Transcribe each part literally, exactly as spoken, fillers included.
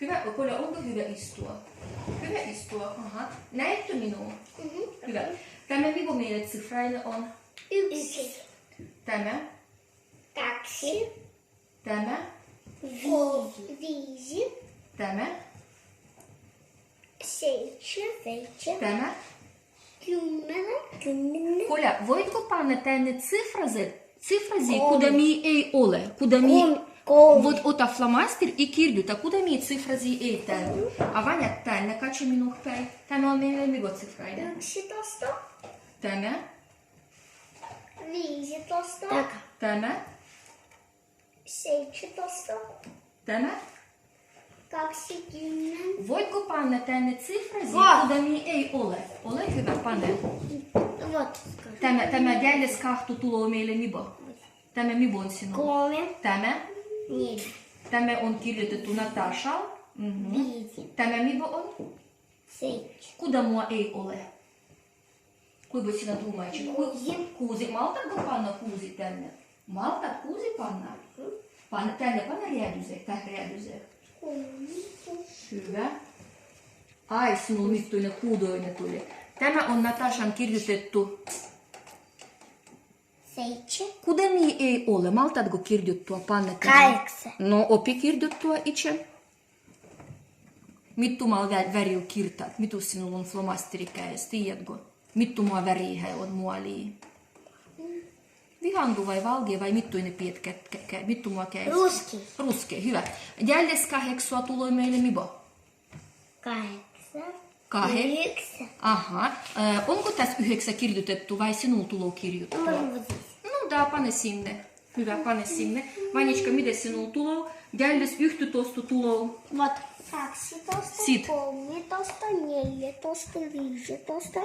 Hyvä, Kolja, onko hyvä istua? Hyvä istua, aha. Näetkö minua? Mhm. Hyvä. Tämä mi-, meidän cifrainen on? Yksi. Tämä? Kaksi. Tämä? Viisi. Viisi. Tämä? Seitsemän. Seitsemän. Tämä? Kymmenen. Kymmenen. Kolja, voitko panna tänne cifraset, cifraset, kolme, kuda mii ei ole, kuda mii... Kolme. Kolme. Vot ota flomaster ja kirjuta, kuda mii cifraset ei tänne. Mhm. A Vanja, tänne, katso minun päin. Tämä on meidän mi-, cifrainen. Yksitoista. Tämä? Viisitoista. Taka. Tämä? Seitsemäntoista. Tämä? Kaksikymmentä. Voitko panna tänne cifraset, kuda mii ei ole? Ole hyvä, pane. Vot. Tämä, tämä djalles kahtu tuloo meille mi-bo. Tämä mi-bo on sinun. Kolme. Tämä? Neljä. Tämä on kirjoitettu Natasha. Mhm. Viisi. Tämä mi-bo on? Seitsemän. Kuda mua ei ole? Kuinka sinä tuumasit? Ku-, kuusi. Kuusi. Maltatko panna kuusi tänne? Maltat kuusi panna? Panna tänne, panna riädüse, tää riädüse. Kuusi. Hyvä. Ai, sinun mittuinen kuudoinen tuli. Tämä on Natashan kirjoitettu. Seitsemän. Kuda mii ei ole? Maltatko kirjoittaa, panna tänne? Kahdeksan. No, opi kirjoittaa itse. Mittu mal vä-, väri on kirjat, mittu sinul on flomasteri käes, tiedätkö? Mittu mua väri hei on mualii. Vihandu vai valgea vai mittuinen piet kä-, kä-, kä-, mittu mua käes? Ruskea. Ruskea, hyvä. Djalles kaheksua tuloo meille mi-bo. Kaheksua. Kahe-. Yhdeksän. Aha. Ö, onko tässä yhdeksän kirjoitettu vai sinun tuloo kirjoittaa? Mun vuosi. No, da, pane sinne. Hyvä, pane sinne. Vanječka, mida sinun tuloo? Djalles yhdestoista tuloo. Vot. Kaksitoista, sit, kolmetoista, neljätoista, viisitoista.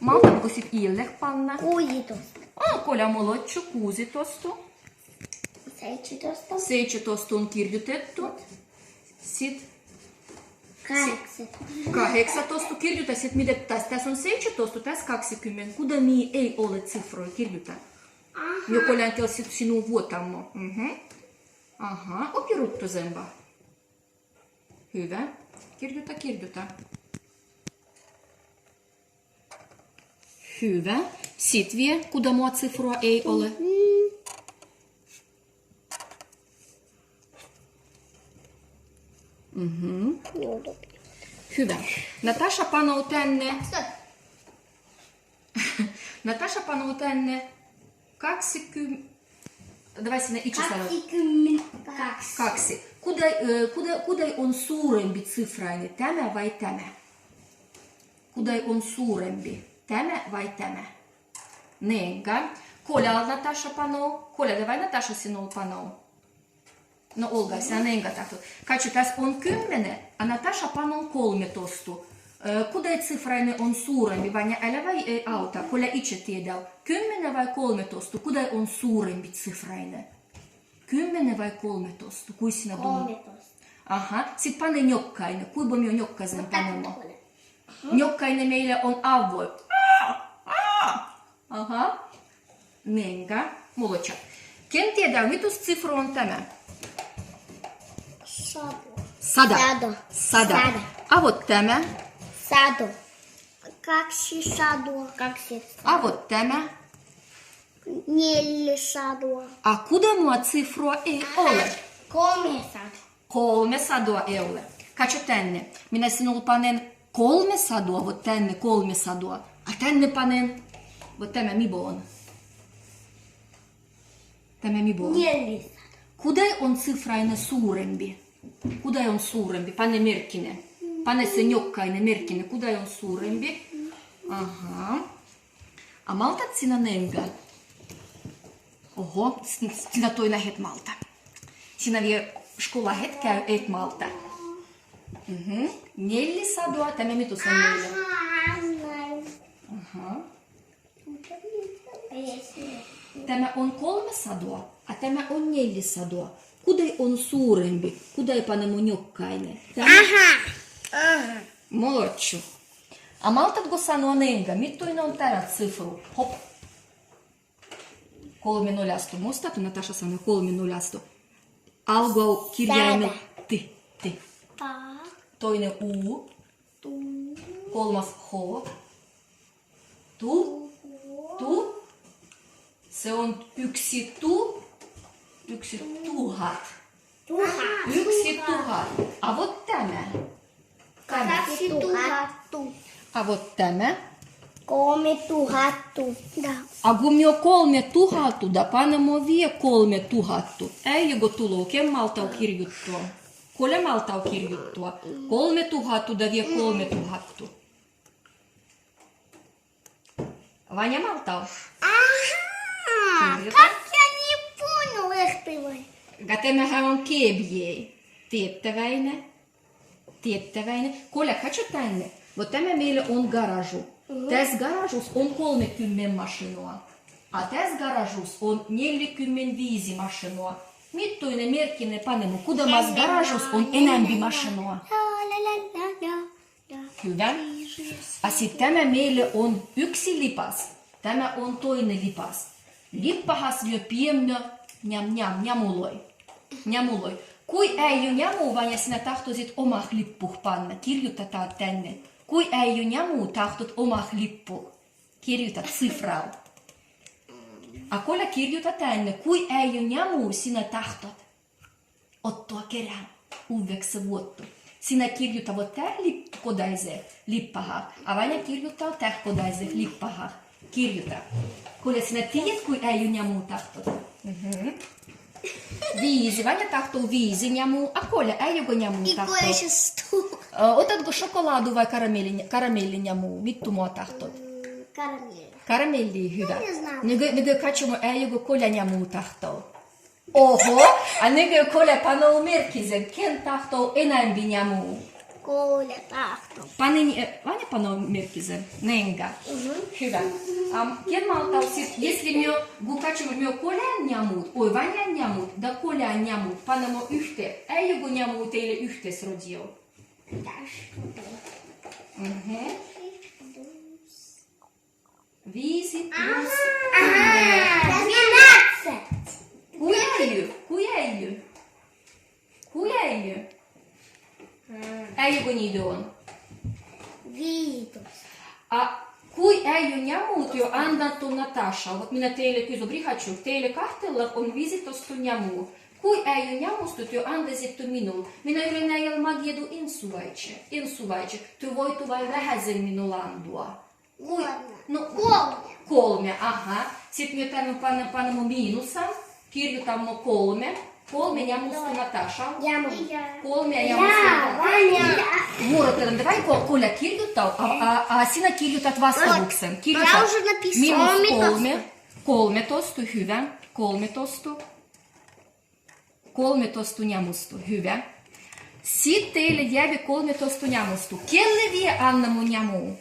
Maltatko sit iille panna? Kuusitoista. Aa, Kolja, molodčo, kuusitoista. Seitsemäntoista. Seitsemäntoista on kirjoitettu. Sit. Kahdeksan. Kahdeksantoista. Kirjoita sit, mida tässä. Tässä on seitsemäntoista, tässä kaksikymmentä. Kuda mii ei ole cifroi, kirjoita. Aha. Joku länkel sit sinun vuotammo. Mhm. Aha, opi ruttosempaa. Hyvä. Kirjoita, kirjoita. Hyvä. Sit vie, kuda mua cifroa ei ole. Mhm. Hyvä. Natasha panoo tänne. Natasha panoo tänne kaksikymmentä. Давай sinä itse sanot. Kaksikymmentäkaksi. Kaksi. Kuda, ö, kuda, kuda on suurempi cifrainen, tämä vai tämä? Kuda on suurempi, tämä vai tämä? Nenga. Kolja Natasha panoo. Kolja, давай Natasha sinul panoo. No, Olga, sinä nenga tahtot. Katso, tässä on kymmenen, a Natasha panoo kolmetoista. Ö, kuda cifrainen on suurempi, Vanja, älä vai ei auta, Kolja itse tiedä. Kymmenen vai kolmetoista, kuda on suurempi cifrainen? Kymmenen vai kolmetoista, kui sinä tuun? Kolmetoista. Aha, sit pane njokkainen, kuinka mii njokkaisen panemo? Njokkainen meillä on avvo. Aa, aa. Aha. Nenga. Molodča. Ken tiedä, mitus cifru on tämä? Sada. Sada. Sada. Sada. Sada. A vot tämä? Sada. Kaksisataa. Kaksisataa. A vot tämä? Neljäsataa. A kuda mua cifrua ei ole? Kolmesataa. Kolmesataa ei ole. Katso tänne. Minä sinulle panen kolmesataa, vot tänne kolmesataa. A tänne panen, vot tämä mi-bo on. Tämä mi-bo on. Neljäsataa. Kuda on cifrainen suurempi? Kuda on suurempi? Pane merkkinen. Pane se njokkainen merkkinen. Kuda on suurempi? Aha. A maltat sinä nenga? Oho, s-, sinä toina et malta. Sinä vie škola et käy, et malta. Mhm. Neljäsataa, tämä mitus on meillä? Aha. Tämä on kolmesataa, a tämä on neljäsataa. Kuda on suurempi? Kuda panemo njokkainen? Tämä. Aha. Aha. Molodčo. A maltatko sanoa nenga, mittuinen on tämä cifru? Hop. Kolme noljasto, muistat, Natasha sanoi kolme noljasto. Algava kirjaimen. Sada. Т, т. Та. Тоинен у. Ту. Колмас хо. Ту. Ту. Ту. Сійе он юкситу. Юкситуһат. Туһат. Юкситуһат. А вот тайна. Касси туһатту. А вот тайна. Колме туһатту. Да. А гумио колме туһатту, да панемо вие колме туһатту. Ей, його туло, кен малтав кирйуттоа? Коля малтав кирйуттоа. Колме туһатту, да вие колме туһатту. Ваня малтав. Аха, как я не понял, эх ты мой. Гатеме гаван кебєй. Тетта вайна. Тетта вайна. Коля, качо тайна. Вот тайна мейле он гаражу. Тас гаражус он колмекумен машиноа. А тас гаражус он нелікумен визи машиноа. Миттуйне меркине панемо, куда мас гаражус он енамби машиноа. Ля-ля-ля-ля-ля. Хюдя. А сідз тайна мейле он юкси липас, тайна он тоинен липас. Липпаһас ми пиемме ням-ням, нямулой. Нямулой. Куй ею няму, Ваня, сина тахтозит омах липпуһ панна, кирйута тайна. Куй ею няму тахтот омах липпуһ. Кирйута цифрал. А Коля кирйута тайна, куй ею няму сина тахтот. Оттоа керян уввексавуотто. Сина кирйута вот тайх лип-, кодайзех липпаһах, а Ваня кирйута тайх кодайзех липпаһах. Кирйута. Коля, сина тиет, куй ею няму тахтот? Мгм. Визи, Ваня тахтол визи няму, а Коля, ей його няму тахтол? И Коля сейчас стул. Э, отат го шоколаду вай карамели ня-, карамели няму, миттума тахтол? М, карамели. Карамели, хюдя. Я не знаю. Нуго, нуго качуме, ей його Коля няму тахтол. Ого, а нуго Коля панол меркизе, кен тахтол енамби няму? Коля тахтол. Панол, э, Ваня панол меркизе, ненга. Мгм. Хюдя. Ам, кен малтав сідз, если ми го качуме, ми Коля няму, ой, Ваня няму, да Коля няму, панемо юхте, ей його няму тейле юхте сродил. Даш. Мгм. Визи плюс. Ага, двенадцать. Куй ею, куй ею. Куй ею. Ей його нидон. Визи. А куй ею няму тайо андатон Наташа. Вот ми на тейле куйзом, бригачук, тейле кахтеллах он визитосту няму. Куй ею нямусту тайо андазиттон минул. Ми на юренаял магедун ин сувайче, ин сувайче. Тайо войтувай веһезен минул андуа. Куй? Ладно. Ну, колме. Колме, ага. Сідз ми тайна пане-, панемо минус, кирйутаме колме. Колме нямусту Наташа. Няму. Колме нямусту Наташа. Ваня. Муро, тайна, давай Ко-, Коля кирютал, а, а, а сина кирютат ваставуксен. Кирютат. Я уже написала. Минус колме. Колметосту, хюве. Колметосту. Колметосту нямусту, хюве. Сідз тейле яви колметосту нямусту. Кенле вие аннемо няму?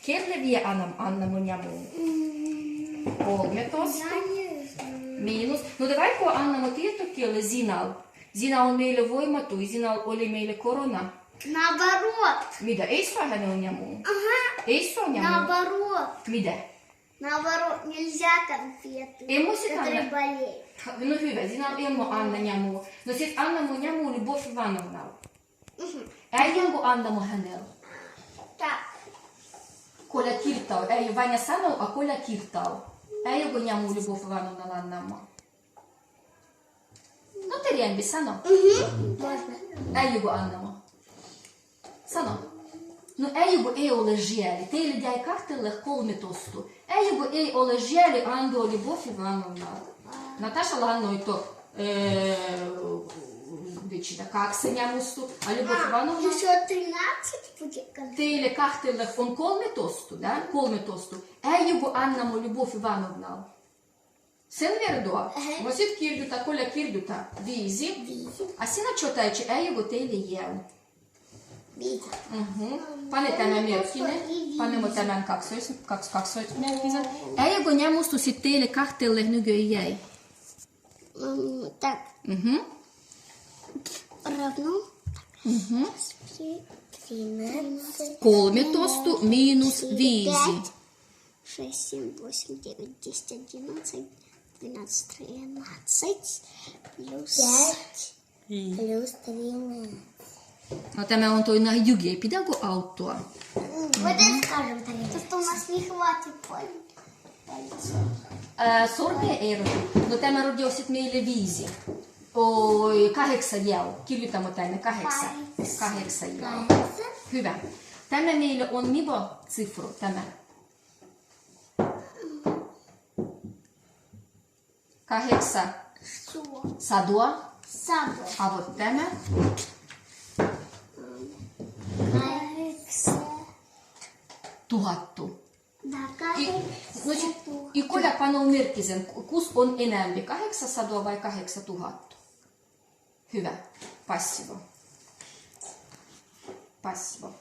Кенле вие аннем-, аннемо няму? М, колметосту. Я не знаю. Минус. Ну, давай ко аннемо тиетто кенле Зинал. Зинал мейле войматуй, Зинал оле мейле корона. Наоборот. Мида, ей со генел няму? Ага. Ей со няму? Наоборот. Мида. Наоборот, нельзя конфеты, которые болеют. Эммо сідз анна? Ну, хюве, Зинал эммо анна няму. Но сідз аннемо няму Любовь Ивановнал. Мгм. Ей його аннемо генел? Так. Коля киртал. Ей, Ваня санал, а Коля киртал. Ей його няму Любовь Ивановнал аннемо. Ну, терен би сано. Мгм. Можно. Ей його аннемо. Сано. Ну, ей його ей оле жели. Тейле дяй кахтеллах колметосту. Ей його ей оле жели андо Любовь Ивановна. Наташа лагано ето, э, дечи да какса нямусту, а Любовь Ивановна? Ещё тринадцать будет. Тейле кахтеллах он колметосту, да? Колметосту. Ей його аннемо Любовь Ивановна. Сен вердо? Ага. Мо сідз кирдута, Коля кирдута. Визи. Визи. А сина чотайче, ей його тейле єв. Визи. Мгм. Пане тана меркине, пане мо тана каксойс, какс-, каксойс меркизе. Ей його нямусту сідз тейле кахтеллах нуго єй. М, так. Мгм. Равно. Мгм. Тринадцать. Колметосту минус визи. Шесть, семь, восемь, девять, десять, одиннадцать, двенадцать, тринадцать плюс пять. Плюс тринадцять. No tämä on tuo na jugi, ei pidä go auttoa. Вот это скажем так. То, что у нас не хватит пальцев. Ää, sormia ei rodu. No tämä rodiosit meille viisi. Oi, kaheksa jäi. Kirjoitamme tänne kaheksa. Kaheksa. Kaheksa jäi. Kaheksa. Hyvä. Tämä meille on miva sifru, tämä. Kaheksa. Suo. Sadoa. Sadoa. A vot tämä. Kaheksa. Tuhattu. Da, I, kaheksa. Znači, tuhattu. I kolja panoo merkki sen, ku-, kus on enämpi, kaheksa sadoa vai kaheksa tuhattu? Hyvä. Passivo. Passivo.